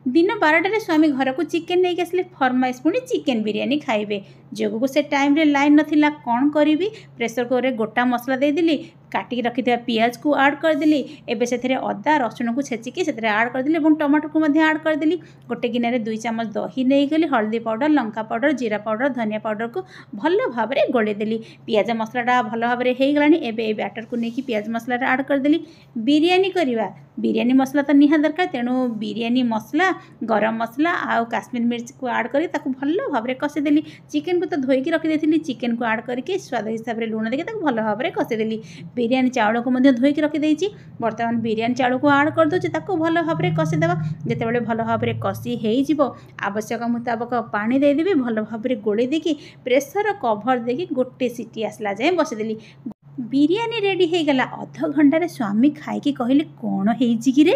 ଦିନ 12ଟାରେ ସ୍ୱାମୀ ଘରକୁ ଚିକେନ୍ ନେଇକି ଆସିଲେ, ଫରମାଇଶ ପୁଣି ଚିକେନ୍ ବିରିୟାନୀ ଖାଇବେ। ଯୋଗକୁ ସେ ଟାଇମ୍ରେ ଲାଇନ୍ ନଥିଲା, କ'ଣ କରିବି? ପ୍ରେସର କୁକର୍ରେ ଗୋଟା ମସଲା ଦେଇଦେଲି, କାଟିକି ରଖିଥିବା ପିଆଜକୁ ଆଡ଼୍ କରିଦେଲି। ଏବେ ସେଥିରେ ଅଦା ରସୁଣକୁ ଛେଚିକି ସେଥିରେ ଆଡ଼୍ କରିଦେଲି ଏବଂ ଟମାଟୋକୁ ମଧ୍ୟ ଆଡ଼୍ କରିଦେଲି। ଗୋଟେ ଗିନାରେ 2 ଚାମଚ ଦହି ନେଇଗଲି, ହଳଦୀ ପାଉଡ଼ର, ଲଙ୍କା ପାଉଡ଼ର, ଜିରା ପାଉଡ଼ର, ଧନିଆ ପାଉଡ଼ରକୁ ଭଲ ଭାବରେ ଗୋଳେଇ ଦେଲି। ପିଆଜ ମସଲାଟା ଭଲ ଭାବରେ ହେଇଗଲାଣି। ଏବେ ଏଇ ବ୍ୟାଟରକୁ ନେଇକି ପିଆଜ ମସଲାରେ ଆଡ଼୍ କରିଦେଲି। ବିରିୟାନୀ କରିବା, ବିରିୟାନୀ ମସଲା ତ ନିହାତି ଦରକାର। ତେଣୁ ବିରିୟାନୀ ମସଲା, ଗରମ ମସଲା ଆଉ କାଶ୍ମୀର ମିର୍ଚକୁ ଆଡ଼୍ କରି ତାକୁ ଭଲ ଭାବରେ କଷିଦେଲି। ଚିକେନକୁ ତ ଧୋଇକି ରଖିଦେଇଥିଲି। ଚିକେନକୁ ଆଡ଼୍ କରିକି ସ୍ୱାଦ ହିସାବରେ ଲୁଣ ଦେଇକି ତାକୁ ଭଲ ଭାବରେ କଷିଦେଲି। ବିରିୟାନୀ ଚାଉଳକୁ ମଧ୍ୟ ଧୋଇକି ରଖିଦେଇଛି। ବର୍ତ୍ତମାନ ବିରିୟାନୀ ଚାଉଳକୁ ଆଡ଼୍ କରିଦେଉଛି, ତାକୁ ଭଲ ଭାବରେ କଷିଦେବା। ଯେତେବେଳେ ଭଲ ଭାବରେ କଷି ହେଇଯିବ, ଆବଶ୍ୟକ ମୁତାବକ ପାଣି ଦେଇଦେବି। ଭଲ ଭାବରେ ଗୋଳେଇ ଦେଇକି ପ୍ରେସର କଭର ଦେଇକି ଗୋଟେ ସିଟି ଆସିଲା ଯାଏଁ ବସେଇଦେଲି। ବିରିୟାନୀ ରେଡ଼ି ହେଇଗଲା ଅଧଘଣ୍ଟାରେ। ସ୍ୱାମୀ ଖାଇକି କହିଲେ, କ'ଣ ହେଇଛି କିରେ?